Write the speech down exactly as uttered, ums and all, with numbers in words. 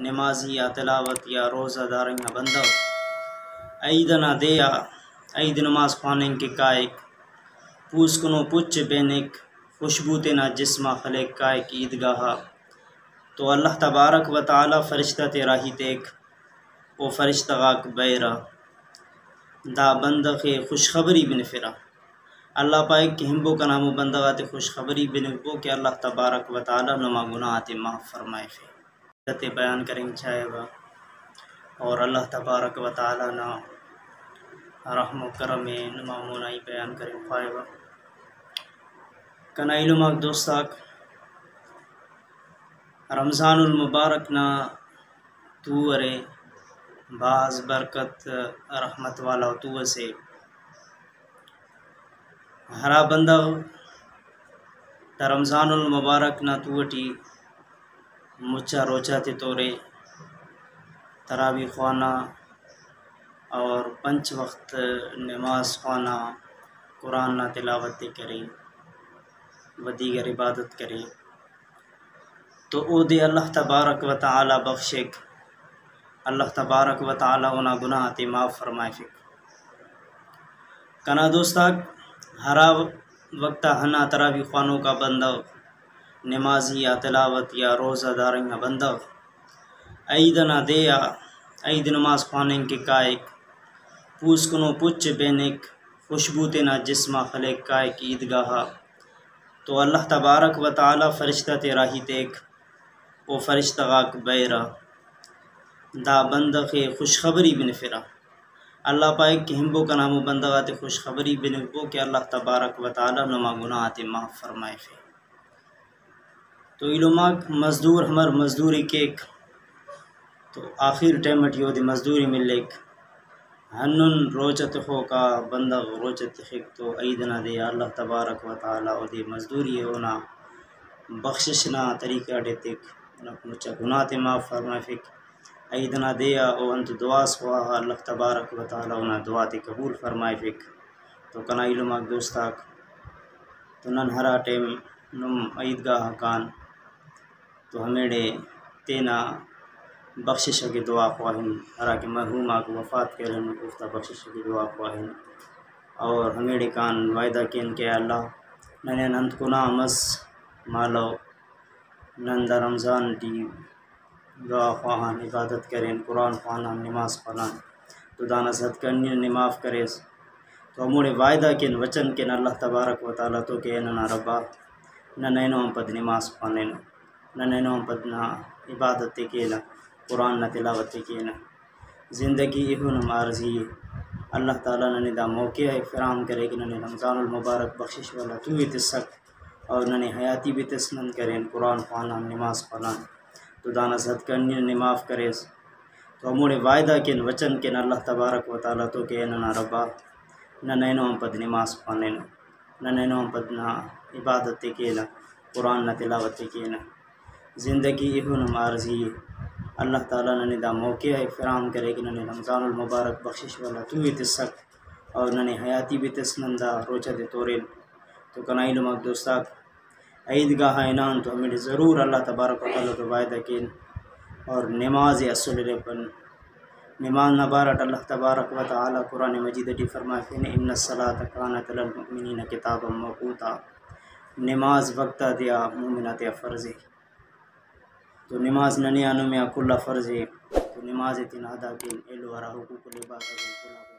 نمازی آ تلاوت یا روزہ دارنگ نا بندغ عید ئنا دے آ عید نماز خواننگ کہ کائک، پوسکنو پچ ءِ بینک، خوشبو تینا جسم آ خلیک، کائک عیدگاہ آ تو اللہ تبارک و تعالی فرشتہ تے راہی تیک، او فرشتہ غاک بریرہ، دا بندغ ءِ خوشخبری بنفرہ۔ اللہ پائک کہ ہنبو کنا ہمو بندغ آتے خوشخبری بنفبو کہ اللہ تبارک و تعالی نما گناہ آتے معاف فرمائفے۔ تے بیان کرنگ چاہیوہ اور اللہ تبارک و تعالی نا رحم و کرم ءِ نما مونا ای بیان کرنگ خواہوہ۔ کنا ایلم آک دوست آک، رمضان المبارک نا تو ارے، بھاز برکت رحمت والا تو اسے۔ ہرا بندغ دا رمضان المبارک نا تو ٹی مچا روچہ تے تورے، تراویح خوانا اور پنچ وخت نماز خوانا، قرآن نا تلاوت تے کرے و دیگر عبادت کرے، تو اودے اللہ تبارک و تعالی بخشک، اللہ تبارک و تعالی اونا گناہ تے معاف فرمائفک۔ کنا دوست آک، ہرا وخت آ ہندا تراویح خوانوکا بندغ، نمازی آ تلاوت یا روزہ دارنگ نا بندغ عید ئنا دے آ عید نماز خواننگ کہ کائک، پوسکنو پچ ءِ بینک، خوشبو تینا جسم آ خلیک، کائک عیدگاہ آ تو اللہ تبارک و تعالی فرشتہ تے راہی تیک، او فرشتہ غاک بریرہ، دا بندغ ءِ خوشخبری بنفرہ۔ اللہ پائک کہ ہنبو کنا ہمو بندغ آتے خوشخبری بنفبو کہ اللہ تبارک و تعالی نما گناہ آتے معاف فرمائفے۔ تو ایلم آک، مزدور ہمر مزدوری کیک تو آخر ٹائم ٹی اودے مزدوری ملیک۔ ہندن روچہ تخوکا بندغ روچہ تخک تو عید ئنا دے آ اللہ تبارک و تعالی اودے مزدوری ءِ اونا بخشش نا طریقہ ٹی ایتک، اونا مچا گناہ تے معاف فرمائفک۔ عید ئنا دے آ او انت دعا اس خواہا، اللہ تبارک و تعالی اونا دعا تے قبول فرمائفک۔ تو کنا ایلم آک دوست آک، تو نن ہرا ٹائم نم عیدگاہ آ کان تو ہمیڑے تینا بخشش ئکے دعا خواہن، ہراکہ مرحوم آک وفات کرینو اوفتا بخشش ئکے دعا خواہن، اور ہمیڑے کان وعدہ کین کہ اے اللہ، ننے انت گناہ مس مالو، نن دا رمضان ٹی دعا خواہان، عبادت کرین، قرآن خوانان، نماز خوانان، تو دانا صدقہ نی ننے معاف کریس۔ تو ہموڑے وعدہ کین، وچن کین اللہ تبارک و تعالی تو کہ اے ننا ربا، نن اینو آن پد نماز خوانینہ، نن اینو آن پد نا عبادت تے کینہ، قرآن نا تلاوت تے کینہ۔ زندگی ایہن ہم عارضی ءِ۔ اللہ تعالی ننے دا موقع ءِ فراہم کرے کہ ننے رمضان المبارک بخشش والا تو ءِ تسک اور ننے حیاتی بھی تس نن کرین، قرآن خوانان، نماز خوانان، تو دانا صدقہ نی ننے معاف کریس۔ تو ہموڑے وعدہ کین، وچن کین اللہ تبارک و تعالی تو کہ اے ننا ربا، نن اینو آن پد نماز خوانینہ، نن اینو آن پد نا عبادت تے کینہ، قرآن نا تلاوت تے کینہ۔ زندگی ایہن ہم عارضی ءِ۔ اللہ تعالی ننے دا موقع ءِ فراہم کرے کہ ننے رمضان المبارک بخشش والا تو ءِ تسک اور ننے حیاتی بھی تس نن دا روچہ تے تورین۔ تو کنا ایلم آک دوست آک، عیدگاہ آ ہنان تو ہمیڑے ضرور اللہ تبارک و تعالی تو وعدہ کین اور نماز ءِ اسل ہلیپن۔ نماز نا بارٹ اللہ تبارک و تعالی قرآن مجید ٹی فرمائفینے، "ان الصلاۃ کانت علی المؤمنین کتابا موقوتا"، نماز وخت آ تیا مومن آتیا فرض ءِ۔ تو نماز ننے آ نمے آ کل آ فرض ءِ، تو نماز ءِ تینا ادا کین، ایلو ہرا حقوق العباد آ کل آ